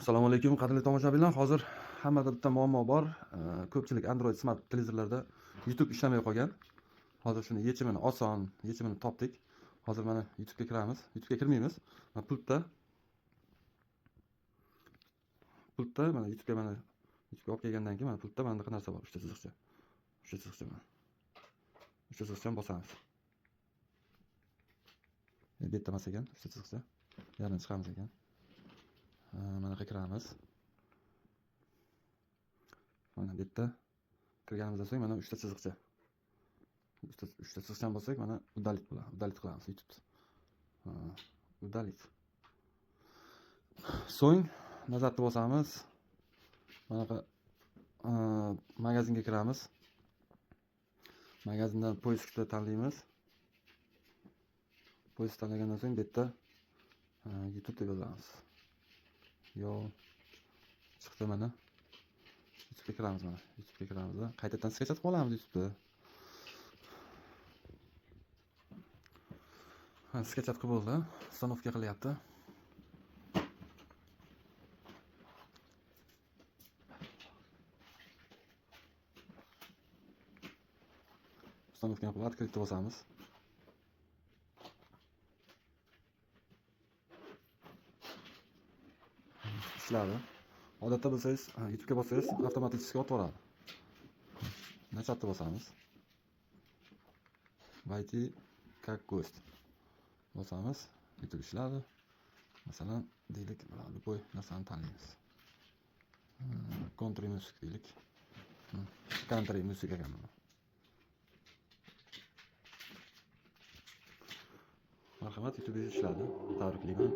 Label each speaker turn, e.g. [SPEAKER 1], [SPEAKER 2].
[SPEAKER 1] Assalomu alaykum, qadrli tomoshabinlar. Hozir hammada bitta muammo bor. Ko'pchilik Android smart televizorlarda YouTube ishlamay qolgan. Hozir shuni yechimini, oson yechimini topdik. Hozir mana YouTube'ga kiramiz. YouTube'ga kirmaymiz. Mana pultda mana YouTube'ga, mana YouTube'ga olib kelgandan keyin mana pultda mana bunaqa narsa bor, uchta chiziqcha. Uchta chiziqcha mana. Uchta chiziqchani bosamiz. Bu yerda emas ekan, uchta chiziqcha. Yarim chiqamiz ekan. Mana kiramiz. Mana bu yerda kirganimizdan so'ng mana uchta chiziqcha. Uchta chiziqchani bossak, mana удалить bo'ladi. Удалить qilamiz YouTube. Удалить. So'ng назад ni bosamiz. Manaqa magazinga kiramiz. Magazindan поиск da tanlaymiz. Поиск tanlagandan so'ng bu yerda YouTube deb yozamiz. Yo, chiqdi mana. YouTube'ga kiramiz mana. YouTube'ga kiramiz. Qaytadan скачать qilib olamiz YouTube'da. Ha, скачать qilib bo'ldi. Установка qilyapti. Установка qilib открыть bosamiz. Ishladi. Odatda bilsangiz, YouTube'ga bossangiz avtomatik otib yuboradi. Начать bosamiz. Войти как гость. Bosamiz, YouTube ishladi. Masalan, deylik, любой narsani tanlaymiz. Country music deylik. Country music ekan bu. Marhamat, YouTube ishladi. Tabriklayman.